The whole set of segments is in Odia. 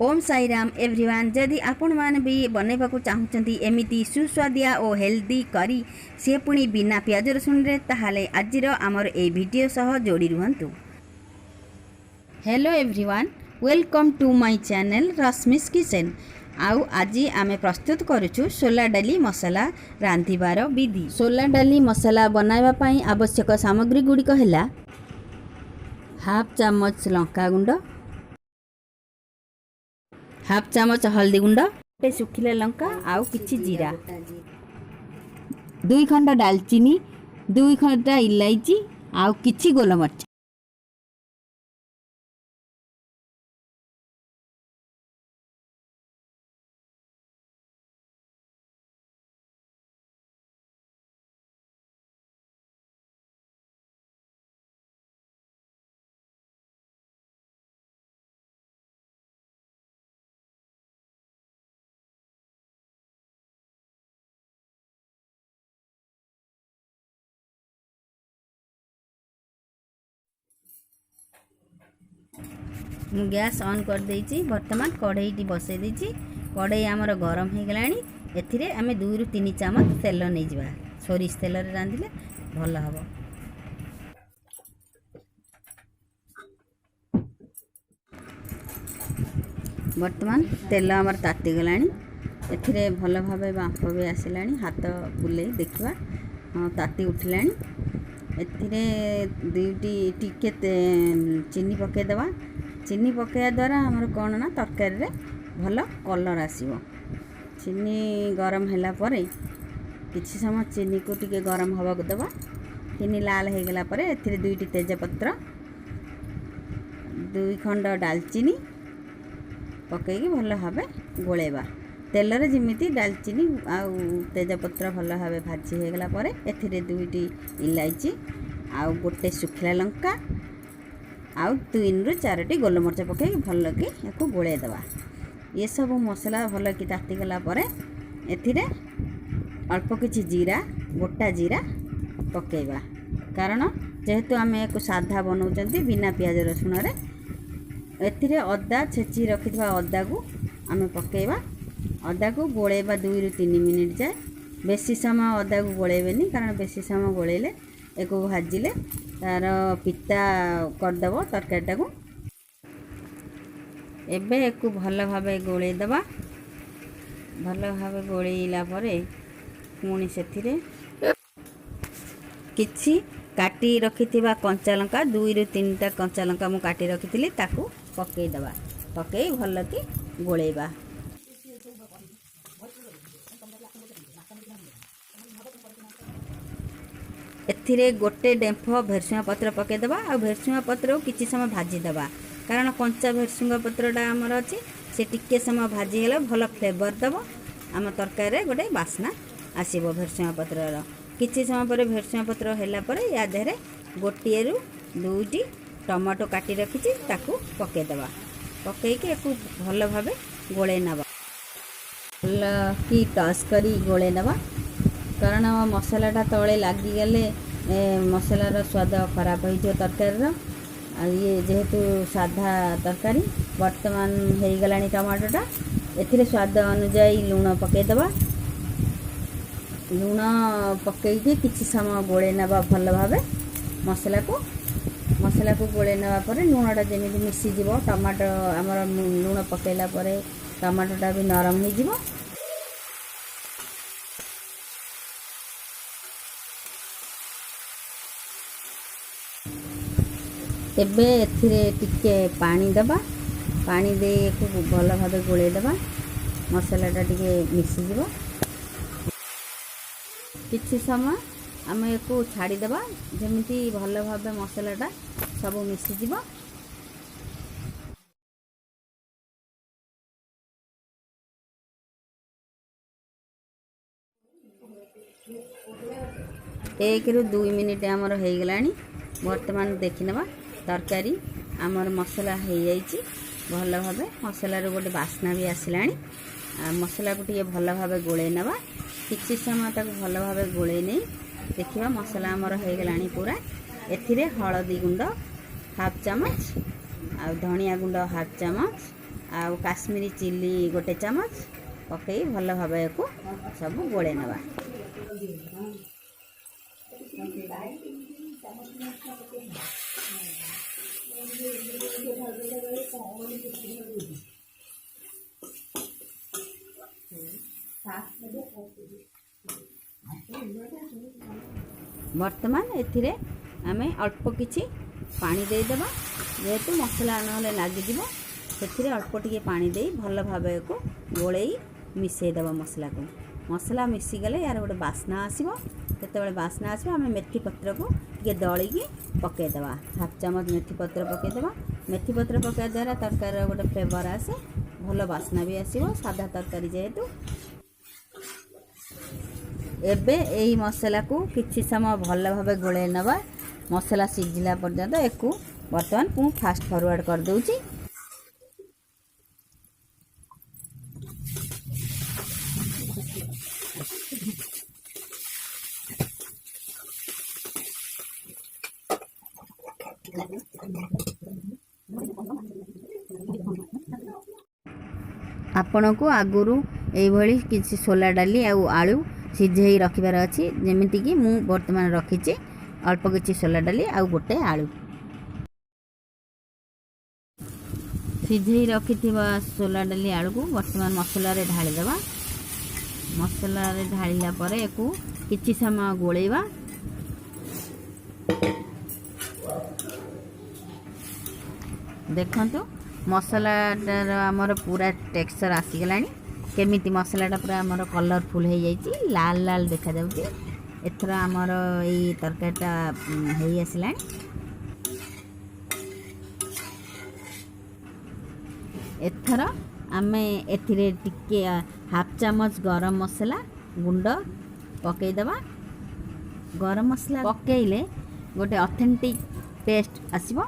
ଓମ୍ ସାଇରାମ ଏଭ୍ରିୱାନ୍। ଯଦି ଆପଣମାନେ ବି ବନେଇବାକୁ ଚାହୁଁଛନ୍ତି ଏମିତି ସୁସ୍ୱାଦିଆ ଓ ହେଲ୍ଦି କରି, ସେ ପୁଣି ବିନା ପିଆଜ ରସୁଣରେ, ତାହେଲେ ଆଜିର ଆମର ଏଇ ଭିଡ଼ିଓ ସହ ଯୋଡ଼ି ରୁହନ୍ତୁ। Hello everyone, welcome to my channel Rashmi's Kitchen। ଆଉ ଆଜି ଆମେ ପ୍ରସ୍ତୁତ କରୁଛୁ ସୋଲା ଡାଲି ମସଲା ରାନ୍ଧିବାର ବିଧି। ସୋଲା ଡାଲି ମସଲା ବନାଇବା ପାଇଁ ଆବଶ୍ୟକ ସାମଗ୍ରୀ ଗୁଡ଼ିକ ହେଲା ହାଫ୍ ଚାମଚ ଲଙ୍କା ଗୁଣ୍ଡ, ହାଫ୍ ଚାମଚ ହଳଦୀ ଗୁଣ୍ଡ, ଗୋଟେ ଶୁଖିଲା ଲଙ୍କା ଆଉ କିଛି ଜିରା, ଦୁଇ ଖଣ୍ଡ ଡାଲଚିନି, ଦୁଇ ଖଣ୍ଡ ଇଲାଇଚି ଆଉ କିଛି ଗୋଲମରିଚ। ମୁଁ ଗ୍ୟାସ୍ ଅନ୍ କରିଦେଇଛି। ବର୍ତ୍ତମାନ କଢ଼େଇଟି ବସାଇ ଦେଇଛି। କଢ଼େଇ ଆମର ଗରମ ହେଇଗଲାଣି। ଏଥିରେ ଆମେ 2ରୁ 3 ଚାମଚ ତେଲ ନେଇଯିବା। ସୋରିଷ ତେଲରେ ରାନ୍ଧିଲେ ଭଲ ହେବ। ବର୍ତ୍ତମାନ ତେଲ ଆମର ତାତିଗଲାଣି। ଏଥିରେ ଭଲ ଭାବେ ବାମ୍ଫ ବି ଆସିଲାଣି। ହାତ ବୁଲେଇ ଦେଖିବା। ହଁ, ତାତି ଉଠିଲାଣି। ଏଥିରେ ଦୁଇଟି ଟିକେ ଚିନି ପକାଇଦେବା। ଚିନି ପକାଇବା ଦ୍ୱାରା ଆମର କ'ଣ ନା ତରକାରୀରେ ଭଲ କଲର୍ ଆସିବ। ଚିନି ଗରମ ହେଲା ପରେ କିଛି ସମୟ ଚିନିକୁ ଟିକେ ଗରମ ହେବାକୁ ଦେବା। ଚିନି ଲାଲ ହେଇଗଲା ପରେ ଏଥିରେ ଦୁଇଟି ତେଜପତ୍ର, ଦୁଇ ଖଣ୍ଡ ଡାଲଚିନି ପକାଇକି ଭଲ ଭାବେ ଗୋଳେଇବା। ତେଲରେ ଯେମିତି ଡାଲଚିନି ଆଉ ତେଜପତ୍ର ଭଲ ଭାବେ ଭାଜି ହେଇଗଲା ପରେ ଏଥିରେ ଦୁଇଟି ଇଲାଇଚି ଆଉ ଗୋଟେ ଶୁଖିଲା ଲଙ୍କା ଆଉ ତିନିରୁ ଚାରୋଟି ଗୋଲମରିଚ ପକାଇକି ଭଲକି ୟାକୁ ଗୋଳେଇ ଦେବା। ଏସବୁ ମସଲା ଭଲକି ତାତିଗଲା ପରେ ଏଥିରେ ଅଳ୍ପ କିଛି ଜିରା, ଗୋଟା ଜିରା ପକାଇବା, କାରଣ ଯେହେତୁ ଆମେ ୟାକୁ ସାଧା ବନାଉଛନ୍ତି ବିନା ପିଆଜ ରସୁଣରେ। ଏଥିରେ ଅଦା, ଛେଚି ରଖିଥିବା ଅଦାକୁ ଆମେ ପକାଇବା। ଅଦାକୁ ଗୋଳେଇବା 2ରୁ 3 ମିନିଟ୍ ଯାଏ। ବେଶୀ ସମୟ ଅଦାକୁ ଗୋଳେଇବେନି, କାରଣ ବେଶୀ ସମୟ ଗୋଳେଇଲେ, ଏକୁ ଭାଜିଲେ ତା'ର ପିତା କରିଦେବ ତରକାରୀଟାକୁ। ଏବେ ଏକୁ ଭଲ ଭାବେ ଗୋଳେଇ ଦେବା। ଭଲ ଭାବେ ଗୋଳେଇଲା ପରେ ପୁଣି ସେଥିରେ କିଛି କାଟି ରଖିଥିବା କଞ୍ଚା ଲଙ୍କା, ଦୁଇରୁ ତିନିଟା କଞ୍ଚା ଲଙ୍କା ମୁଁ କାଟି ରଖିଥିଲି, ତାକୁ ପକାଇଦେବା। ପକାଇ ଭଲକି ଗୋଳେଇବା। ଏଥିରେ ଗୋଟେ ଡେମ୍ଫ ଭେରସୁଙ୍ଗା ପତ୍ର ପକାଇଦେବା ଆଉ ଭେରସୁଙ୍ଗା ପତ୍ରକୁ କିଛି ସମୟ ଭାଜିଦେବା, କାରଣ କଞ୍ଚା ଭେରସୁଙ୍ଗା ପତ୍ରଟା ଆମର ଅଛି। ସେ ଟିକେ ସମୟ ଭାଜି ହେଲେ ଭଲ ଫ୍ଲେଭର୍ ଦେବ, ଆମ ତରକାରୀରେ ଗୋଟେ ବାସ୍ନା ଆସିବ ଭେରସୁଙ୍ଗା ପତ୍ରର। କିଛି ସମୟ ପରେ ଭେରସୁଙ୍ଗା ପତ୍ର ହେଲା ପରେ ୟା ଦେହରେ ଗୋଟିଏରୁ ଦୁଇଟି ଟମାଟୋ କାଟି ରଖିଛି, ତାକୁ ପକାଇଦେବା। ପକାଇକି ୟାକୁ ଭଲ ଭାବେ ଗୋଳେଇ ନେବା। ଭଲ କି ଟସ୍ କରି ଗୋଳେଇ ନେବା, କାରଣ ମସଲାଟା ତଳେ ଲାଗିଗଲେ ମସଲାର ସ୍ୱାଦ ଖରାପ ହେଇଯିବ ତରକାରୀର। ଆଉ ଇଏ ଯେହେତୁ ସାଧା ତରକାରୀ। ବର୍ତ୍ତମାନ ହେଇଗଲାଣି ଟମାଟୋଟା। ଏଥିରେ ସ୍ୱାଦ ଅନୁଯାୟୀ ଲୁଣ ପକାଇଦେବା। ଲୁଣ ପକାଇକି କିଛି ସମୟ ଗୋଳେଇ ନେବା ଭଲ ଭାବେ ମସଲାକୁ। ମସଲାକୁ ଗୋଳେଇ ନେବା ପରେ ଲୁଣଟା ଯେମିତି ମିଶିଯିବ ଟମାଟୋ, ଆମର ଲୁଣ ପକାଇଲା ପରେ ଟମାଟୋଟା ବି ନରମ ହେଇଯିବ। ଏବେ ଏଥିରେ ଟିକେ ପାଣି ଦେବା। ପାଣି ଦେଇ ଏକୁ ଭଲ ଭାବେ ଗୋଳେଇ ଦେବା। ମସଲାଟା ଟିକେ ମିଶିଯିବ। କିଛି ସମୟ ଆମେ ୟାକୁ ଛାଡ଼ିଦେବା, ଯେମିତି ଭଲ ଭାବେ ମସଲାଟା ସବୁ ମିଶିଯିବ। 1ରୁ 2 ମିନିଟ୍ ଆମର ହେଇଗଲାଣି। ବର୍ତ୍ତମାନ ଦେଖିନେବା, ତରକାରୀ ଆମର ମସଲା ହେଇଯାଇଛି ଭଲ ଭାବେ। ମସଲାରୁ ଗୋଟେ ବାସ୍ନା ବି ଆସିଲାଣି। ଆଉ ମସଲାକୁ ଟିକେ ଭଲ ଭାବେ ଗୋଳେଇ ନେବା। କିଛି ସମୟ ତାକୁ ଭଲ ଭାବେ ଗୋଳେଇ ନେଇ ଦେଖିବା, ମସଲା ଆମର ହେଇଗଲାଣି ପୁରା। ଏଥିରେ ହଳଦୀ ଗୁଣ୍ଡ ହାଫ୍ ଚାମଚ ଆଉ ଧନିଆ ଗୁଣ୍ଡ ହାଫ୍ ଚାମଚ ଆଉ କାଶ୍ମୀରୀ ଚିଲି 1 ଚାମଚ ପକାଇ ଭଲ ଭାବେ ୟାକୁ ସବୁ ଗୋଳେଇ ନେବା। ବର୍ତ୍ତମାନ ଏଥିରେ ଆମେ ଅଳ୍ପ କିଛି ପାଣି ଦେଇଦେବା, ଯେହେତୁ ମସଲା ନହେଲେ ଲାଗିଯିବ। ସେଥିରେ ଅଳ୍ପ ଟିକେ ପାଣି ଦେଇ ଭଲ ଭାବେ ୟାକୁ ଗୋଳେଇ ମିଶାଇଦେବା ମସଲାକୁ। ମସଲା ମିଶିଗଲେ ଏହାର ଗୋଟେ ବାସ୍ନା ଆସିବ। ଯେତେବେଳେ ବାସ୍ନା ଆସିବ ଆମେ ମେଥି ପତ୍ରକୁ ଟିକେ ଦଳିକି ପକାଇଦେବା। ହାଫ୍ ଚାମଚ ମେଥି ପତ୍ର ପକାଇଦେବା। ମେଥି ପତ୍ର ପକାଇବା ଦ୍ୱାରା ତରକାରୀର ଗୋଟେ ଫ୍ଲେଭର୍ ଆସେ, ଭଲ ବାସ୍ନା ବି ଆସିବ, ସାଧା ତରକାରୀ ଯେହେତୁ। ଏବେ ଏଇ ମସଲାକୁ କିଛି ସମୟ ଭଲ ଭାବେ ଗୋଳେଇ ନେବା। ମସଲା ସିଝିଲା ପର୍ଯ୍ୟନ୍ତ ୟାକୁ ବର୍ତ୍ତମାନ ମୁଁ ଫାଷ୍ଟ ଫରୱାର୍ଡ଼ କରିଦେଉଛି। ଆପଣଙ୍କୁ ଆଗରୁ ଏଇଭଳି କିଛି ସୋଲା ଡାଲି ଆଉ ଆଳୁ ସିଝେଇ ରଖିବାର ଅଛି, ଯେମିତିକି ମୁଁ ବର୍ତ୍ତମାନ ରଖିଛି ଅଳ୍ପ କିଛି ସୋଲା ଡାଲି ଆଉ ଗୋଟେ ଆଳୁ। ସିଝେଇ ରଖିଥିବା ସୋଲା ଡାଲି ଆଳୁକୁ ବର୍ତ୍ତମାନ ମସଲାରେ ଢାଳିଦେବା। ମସଲାରେ ଢାଳିଲା ପରେ ୟାକୁ କିଛି ସମୟ ଗୋଳେଇବା। ଦେଖନ୍ତୁ ମସଲାଟାର ଆମର ପୁରା ଟେକ୍ସଚର୍ ଆସିଗଲାଣି। କେମିତି ମସଲାଟା ପୁରା ଆମର କଲରଫୁଲ୍ ହେଇଯାଇଛି, ଲାଲ ଲାଲ ଦେଖାଯାଉଛି। ଏଥର ଆମର ଏଇ ତରକାରୀଟା ହେଇ ଆସିଲାଣି। ଏଥର ଆମେ ଏଥିରେ ଟିକେ ହାଫ୍ ଚାମଚ ଗରମ ମସଲା ଗୁଣ୍ଡ ପକାଇଦେବା। ଗରମ ମସଲା ପକାଇଲେ ଗୋଟେ ଅଥେଣ୍ଟିକ୍ ଟେଷ୍ଟ ଆସିବ।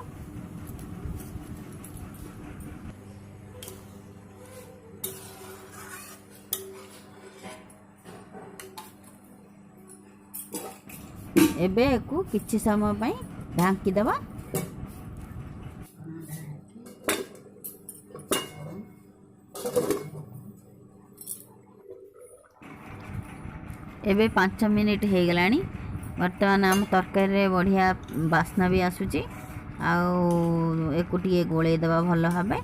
ଏବେ ୟାକୁ କିଛି ସମୟ ପାଇଁ ଢାଙ୍କିଦେବା। ଏବେ 5 ମିନିଟ୍ ହେଇଗଲାଣି। ବର୍ତ୍ତମାନ ଆମ ତରକାରୀରେ ବଢ଼ିଆ ବାସ୍ନା ବି ଆସୁଛି। ଆଉ ୟାକୁ ଟିକେ ଗୋଳେଇ ଦେବା ଭଲ ଭାବେ।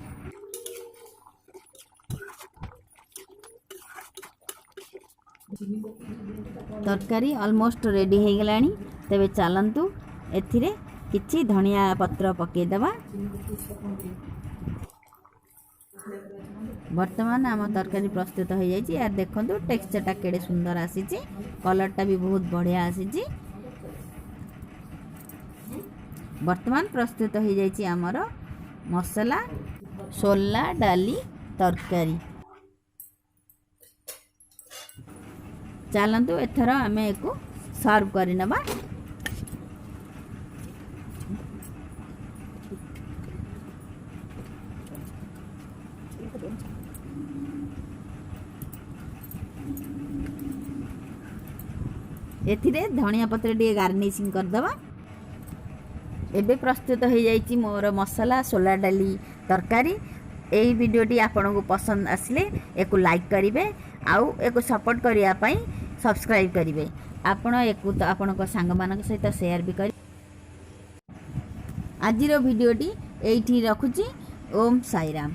ତରକାରୀ ଅଲମୋଷ୍ଟ ରେଡ଼ି ହେଇଗଲାଣି। ତେବେ ଚାଲନ୍ତୁ ଏଥିରେ କିଛି ଧନିଆ ପତ୍ର ପକାଇଦେବା। ବର୍ତ୍ତମାନ ଆମ ତରକାରୀ ପ୍ରସ୍ତୁତ ହେଇଯାଇଛି। ୟାର ଦେଖନ୍ତୁ ଟେକ୍ସଚରଟା କେଡ଼େ ସୁନ୍ଦର ଆସିଛି, କଲର୍ଟା ବି ବହୁତ ବଢ଼ିଆ ଆସିଛି। ବର୍ତ୍ତମାନ ପ୍ରସ୍ତୁତ ହେଇଯାଇଛି ଆମର ମସଲା ସୋଲା ଡାଲି ତରକାରୀ। ଚାଲନ୍ତୁ ଏଥର ଆମେ ୟାକୁ ସର୍ଭ କରିନେବା। ଏଥିରେ ଧନିଆ ପତ୍ର ଟିକେ ଗାର୍ନିସିଂ କରିଦେବା। ଏବେ ପ୍ରସ୍ତୁତ ହେଇଯାଇଛି ମୋର ମସଲା ସୋଲା ଡାଲି ତରକାରୀ। ଏଇ ଭିଡ଼ିଓଟି ଆପଣଙ୍କୁ ପସନ୍ଦ ଆସିଲେ ୟାକୁ ଲାଇକ୍ କରିବେ ଆଉ ୟାକୁ ସପୋର୍ଟ କରିବା ପାଇଁ ସବସ୍କ୍ରାଇବ୍ କରିବେ। ଆପଣ ୟାକୁ ତ ଆପଣଙ୍କ ସାଙ୍ଗମାନଙ୍କ ସହିତ ସେୟାର ବି କରିବେ। ଆଜିର ଭିଡ଼ିଓଟି ଏଇଠି ରଖୁଛି। ଓମ୍ ସାଇରାମ।